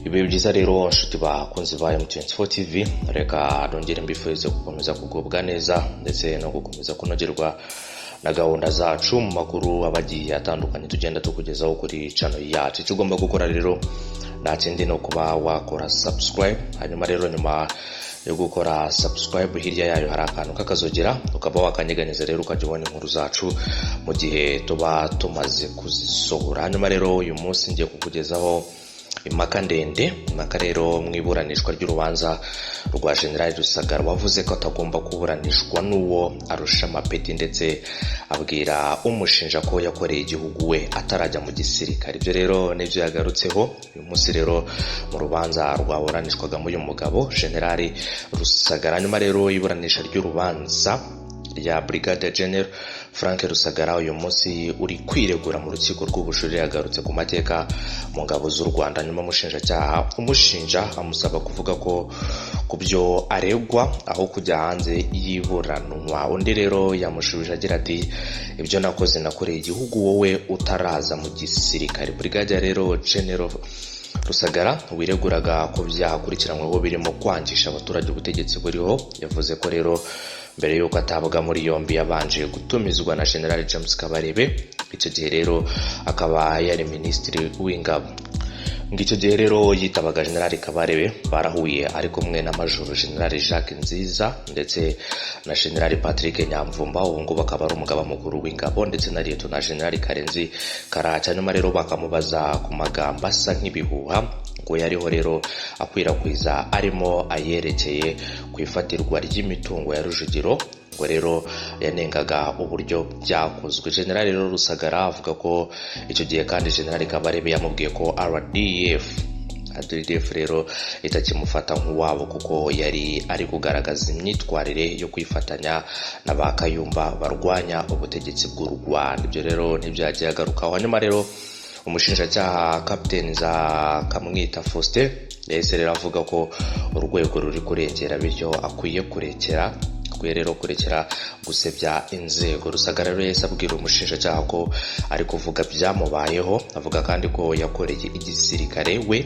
Ibihe byiza rero, nshuti bakunzi ba M24 TV. Reka nongere mbifurize gukomeza kugubwa neza ndetse no gukomeza kunogerwa na gahunda zacu mu makuru aba agiye atandukanye tugenda tukugezaho kuri channel yacu. Icyo ugomba gukora rero nta kindi, no kuba wakora subscribe. Hanyuma rero, nyuma yo gukora subscribe, hirya yayo hari akantu k'akazogera, ukaba wakanyeganyeza rero, ukajya ubona inkuru zacu mu gihe tuba tumaze kuzisohora. Hanyuma rero, uyu munsi ngiye kukugezaho impaka ndende, impaka rero mu iburanishwa ry'urubanza rwa General Rusagara, wavuze ko atagomba kuburanishwa n'uwo arusha amapeti, ndetse abwira umushinja ko yakoreye igihugu we atarajya mu gisirikare. Ibyo rero nibyo yagarutseho uyu munsi rero mu rubanza rwaburanishwagamo uyu mugabo General Rusagara. Hanyuma rero, iburanisha ry'urubanza rya Brigadier General Frank Rusagara uyu munsi uri kwiregura mu rukiko rw'ubujurire, yagarutse ku mateka mu ngabo z'u Rwanda. Nyuma umushinjacyaha umushinja amusaba kuvuga ko ku byo aregwa aho kujya hanze y'iburanwa. Undi rero yamushubije agira ati: "Ibyo nakoze, nakoreye igihugu wowe utaraza mu gisirikare." Brigadier rero General Rusagara, wireguraga ku byaha akurikiranyweho birimo kwangisha abaturage ubutegetsi buriho, yavuze ko rero mbere y'uko atabwa muri yombi yabanje gutumizwa na General James Kabarebe. Icyo gihe rero akaba yari Minisitiri w'Ingabo. Ngo icyo gihe rero yitabaga General Kabarebe, barahuye ari kumwe na Majoro General Jacques Nziza ndetse na General Patrick Nyamvumba, ubu ngubu akaba ari umugaba mukuru w'ingabo, ndetse na Lieutenant General Karenzi Karake. Hanyuma rero bakamubaza ku magambo asa nk'ibihuha ngo yariho rero akwirakwiza, arimo ayerekeye ku ifatirwa ry'imitungo ya Rujugiro, ngo rero yanengaga uburyo byakozwe. General rero Rusagara avuga ko icyo gihe kandi General Kabarebe yamubwiye ko RDF rero itakimufata nk'uwabo, kuko yari ari kugaragaza imyitwarire yo kwifatanya na ba Kayumba barwanya ubutegetsi bw'u Rwanda. Ibyo rero ntibyagiye agarukaho. Hanyuma rero umushinjacyaha Captain Nzakamwita Faustin yahise rero avuga ko urwego ruri kurengera, bityo akwiye rero kurekera gusebya inzego. Rusagara rero yahise abwira umushinjacyaha ko ari kuvuga byamubayeho, avuga kandi ko yakoreye igisirikare we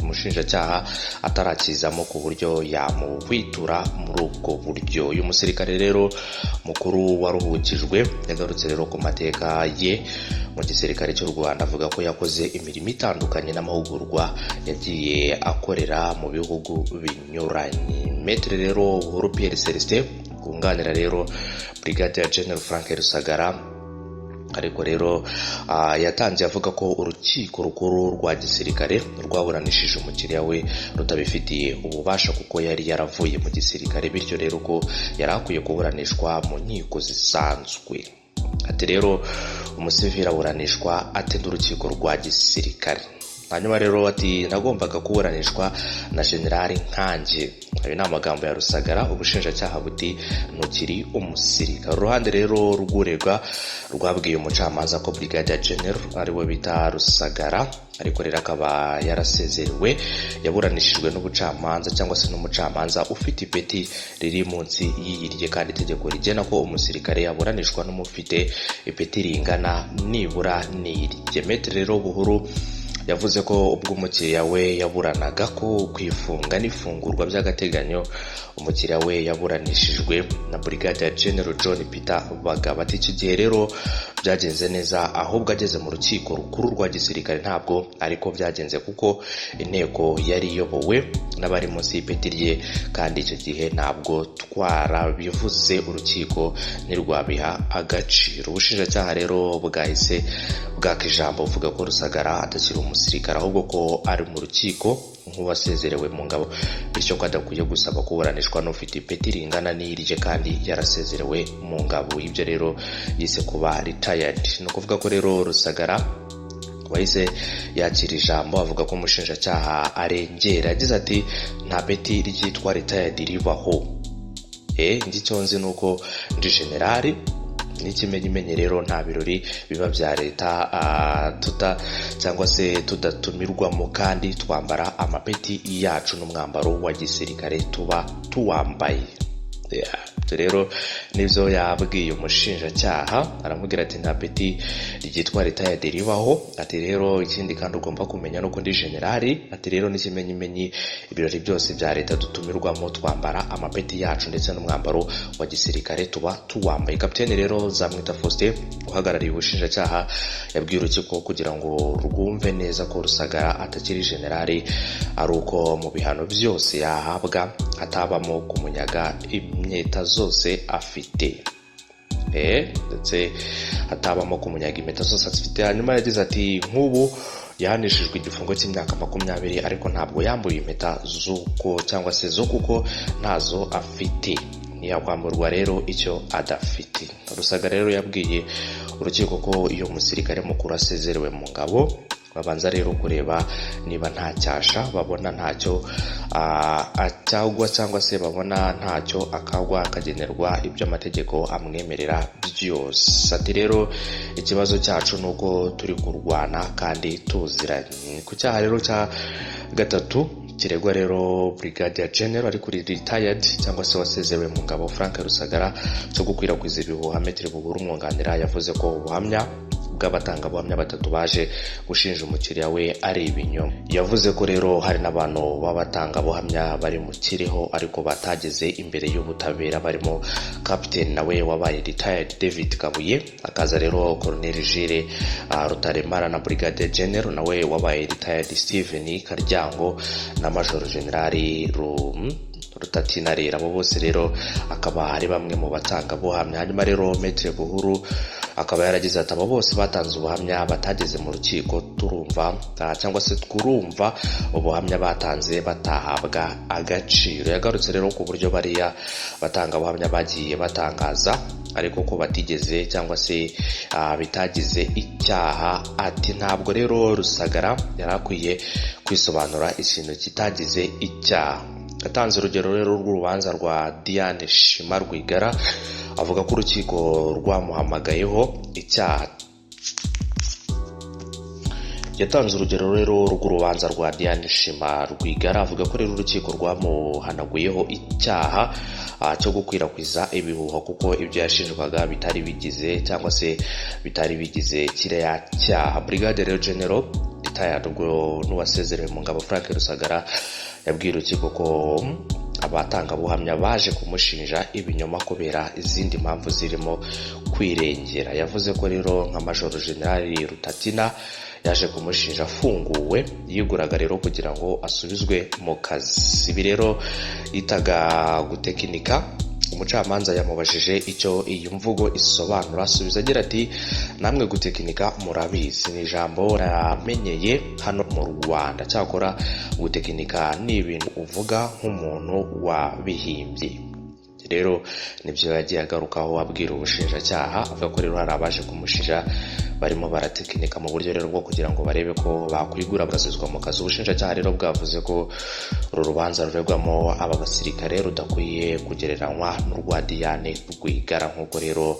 umushinjacyaha atarakizamo, ku buryo yamuhwitura muri ubwo buryo. Uyu musirikare rero mukuru waruhukijwe yagarutse rero ku mateka ye mu gisirikare cy'u Rwanda, avuga ko yakoze imirimo itandukanye n'amahugurwa yagiye akorera mu bihugu binyuranye. Maître rero Buhuru Pierre Celestin wunganira rero Brigadier General Frank Rusagara, ariko rero yatangiye avuga ko urukiko rukuru rwa gisirikare rwaburanishije umukiriya we rutabifitiye ububasha, kuko yari yaravuye mu gisirikare, bityo rero ko yari akwiye kuburanishwa mu nkiko zisanzwe. Ati rero: "Umusivili aburanishwa ate n'urukiko rwa gisirikare?" Hanyuma rero ati: "Nagombaga kuburanishwa na generali nkanjye." Ayo ni amagambo ya Rusagara. Ubushinjacyaha buti: "Ntukiri umusirikare." Uruhande rero rw'uregwa rwabwiye umucamanza ko Brigadier General, ariwe bita Rusagara, ariko rero akaba yarasezerewe, yaburanishijwe n'ubucamanza cyangwa se n'umucamanza ufite ipeti riri munsi y'iyirye, kandi itegeko rigena ko umusirikare yaburanishwa n'umufite ipeti ringana nibura n'irye. Maître rero Buhuru yavuze ko ubwo umukiriya we yaburanaga ko kwifunga n'ifungurwa by'agateganyo, umukiriya we yaburanishijwe na Brigadier General John Peter Bagaba. Ati icyo gihe rero byagenze neza, ahubwo ageze mu rukiko rukuru rwa gisirikare ntabwo ariko byagenze, kuko inteko yari iyobowe n'abari munsi y'ipeti rye, kandi icyo gihe ntabwo twarabivuze, urukiko ntirwabiha agaciro. Ubushinjacyaha rero bwahise bwaka ijambo, buvuga ko Rusagara atakiri umusirikare, ahubwo ko ari mu rukiko nk'uwasezerewe mu ngabo, bityo ko adakwiye gusaba kuburanishwa n'ufite ipeti ringana n'irye kandi yarasezerewe mu ngabo. Ibyo rero yise kuba retired. Ni ukuvuga ko rero Rusagara wahise yakira ijambo, avuga ko umushinjacyaha arengera. Yagize ati: "Nta peti ryitwa retired ribaho. Njye icyo nzi ni uko ndi generali, n'ikimenyimenyi rero nta birori biba bya leta tuta cyangwa se tudatumirwamo, kandi twambara amapeti yacu n'umwambaro wa gisirikare tuba tuwambaye." Ibyo rero nibyo yabwiye umushinjacyaha, aramubwira ati nta peti ryitwa retired ribaho. Ati rero ikindi kandi ugomba kumenya nuko ndi generali. Ati rero n'ikimenyimenyi, ibirori byose bya leta dutumirwamo twambara amapeti yacu, ndetse n'umwambaro wa gisirikare tuba tuwambaye. Kapitene rero Zamwita Faustin uhagarariye ubushinjacyaha yabwiye urukiko kugira ngo rwumve neza ko Rusagara atakiri generali ari uko mu bihano byose yahabwa hatabamo kumunyaga impeta zose afite, ndetse hatabamo kumunyaga impeta zose afite. Hanyuma yagize ati nk'ubu yahanishijwe igifungo cy'imyaka 20, ariko ntabwo yambuye impeta z'uko cyangwa se zo kuko ntazo afite. Ntiyakwamburwa rero icyo adafite. Rusagara rero yabwiye urukiko ko iyo umusirikare mukuru asezerewe mu ngabo, babanza rero kureba niba nta cyasha babona, ntacyo acyagwa, cyangwa se babona ntacyo akagwa, akagenerwa ibyo amategeko amwemerera byose. Ati rero ikibazo cyacu ni uko turi kurwana kandi tuziranye. Ku cyaha rero cya gatatu kiregwa rero Brigadier General ari kuri retired cyangwa se wasezerewe mu ngabo Frank Rusagara cyo gukwirakwiza ibihuha, Maître Buhuru umwunganira yavuze ko ubuhamya bw'abatangabuhamya batatu baje gushinja umukiriya we ari ibinyoma. Yavuze ko rero hari n'abantu b'abatangabuhamya bari mu kiriho ariko batageze imbere y'ubutabera, barimo Captain nawe wabaye retired David Kabuye, akaza rero Colonel Jules Rutaremara na Brigadier General nawe wabaye retired Steven Karyango na Major General Rutatina. Rero abo bose rero akaba ari bamwe mu batangabuhamya. Hanyuma rero Maître Buhuru akaba yaragize ati abo bose batanze ubuhamya batageze mu rukiko, turumva cyangwa se twurumva ubuhamya batanze batahabwa agaciro. Yagarutse rero ku buryo bariya batangabuhamya bagiye batangaza ariko ko batigeze cyangwa se bitagize icyaha. Ati ntabwo rero Rusagara yari akwiye kwisobanura ikintu kitagize icyaha. Yatanze urugero rero rw'urubanza rwa Diane Shima Rwigara, avuga ko urukiko rwamuhamagayeho icyaha. Yatanze urugero rero rw'urubanza rwa Diane Shima Rwigara, avuga ko rero urukiko rwamuhanaguyeho icyaha cyo gukwirakwiza ibihuha kuko ibyo yashinjwaga bitari bigize cyangwa se bitari bigize kiriya cyaha. Brigadier rero General retired, ubwo n'uwasezerewe mu ngabo Frank Rusagara, yabwiye urukiko ko abatangabuhamya baje kumushinja ibinyoma kubera izindi mpamvu zirimo kwirengera. Yavuze ko rero nka Major General Rutatina yaje kumushinja afunguwe, yiguraga rero kugira ngo asubizwe mu kazi. Ibi rero yitaga gutekinika. Umucamanza yamubajije icyo iyi mvugo isobanura, asubiza agira ati namwe gutekinika murabizi, ni ijambo ramenyeye hano mu Rwanda, cyakora gutekinika ni ibintu uvuga nk'umuntu wabihimbye. Rero nibyo yagiye agarukaho abwira ubushinjacyaha, avuga ko rero hari abaje kumushinja barimo baratekinika mu buryo rero bwo kugira ngo barebe ko bakwigura bagasubizwa mu kazi. Ubushinjacyaha rero bwavuze ko uru rubanza ruregwamo aba basirikare rudakwiye kugereranywa n'urwa Diane Rwigara, nk'uko rero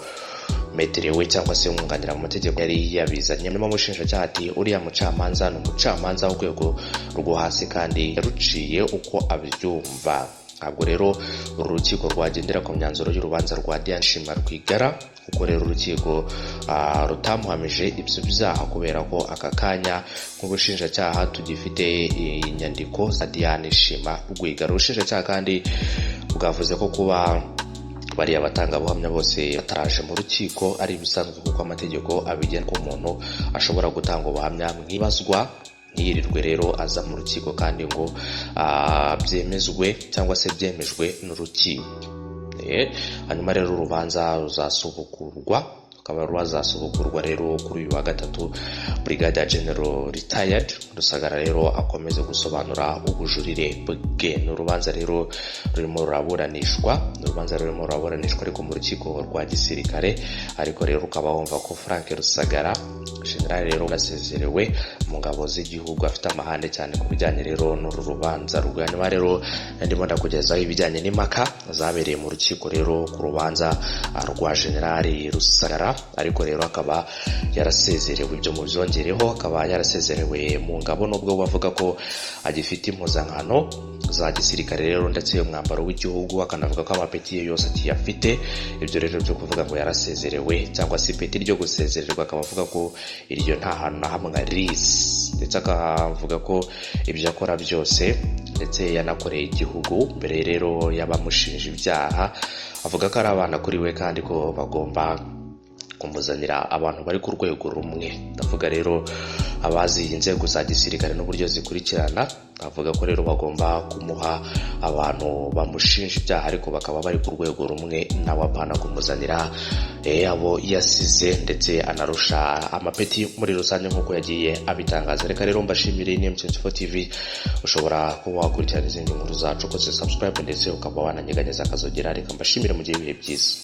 maître we cyangwa se umwunganira mu mategeko yari yabizanye. Nyuma umushinjacyaha ati uriya mucamanza ni umucamanza w'urwego rwo hasi kandi yaruciye uko abyumva. Ntabwo rero uru rukiko rwagendera ku myanzuro y'urubanza rwa Diane Shima Rwigara, kuko rero urukiko rutamuhamije ibyo byaha, kubera ko aka kanya nk'ubushinjacyaha tugifite inyandiko za Diane Shima Rwigara. Ubushinjacyaha kandi bwavuze ko kuba bariya batangabuhamya bose bataraje mu rukiko ari ibisanzwe, kuko amategeko abigena ko umuntu ashobora gutanga ubuhamya mwibazwa ntiyirirwe rero aza mu rukiko kandi ngo byemezwe cyangwa se byemejwe n'urukiko. Hanyuma rero urubanza ruzasubukurwa, rukaba rwazasubukurwa rero kuri uyu wa gatatu, Brigadier General retired Rusagara rero akomeze gusobanura ubujurire bwe. Ni urubanza rero rurimo ruraburanishwa, ni urubanza rurimo ruraburanishwa ariko mu rukiko rwa gisirikare. Ariko rero ukaba wumva ko Frank Rusagara, general rero asezerewe mu ngabo z'igihugu, afite amahane cyane ku bijyanye rero n'uru rubanza rwe. Hanyuma rero ndimo ndakugezaho ibijyanye n'impaka zabereye mu rukiko rero ku rubanza rwa Generali Rusagara, ariko rero akaba yarasezerewe. Ibyo mubyongereho, akaba yarasezerewe mu ngabo nubwo bavuga ko agifite impuzankano za gisirikare rero ndetse umwambaro w'igihugu, akanavuga ko amapeti ye yose akiyafite. Ibyo rero byo kuvuga ngo yarasezerewe cyangwa se ipeti ryo gusezererwa, akaba avuga ko iryo nta hantu na hamwe arizi, ndetse akavuga ko ibyo akora byose ndetse yanakoreye igihugu mbere rero y'abamushinja ibyaha. Avuga ko ari abana kuri we kandi ko bagomba kumuzanira abantu bari ku rwego rumwe. Ndavuga rero abazi inzego za gisirikare n'uburyo zikurikirana. Avuga ko rero bagomba kumuha abantu bamushinja ibyaha ariko bakaba bari ku rwego rumwe nawe, apana kumuzanira abo yasize ndetse anarusha amapeti muri rusange nk'uko yagiye abitangaza. Reka rero mbashimire. Ni M24 TV, ushobora kuba wakurikirana izindi nkuru zacu ukoze subscribe ndetse ukaba wananyeganyeza akazogera. Reka mbashimire mu gihe ibihe byiza.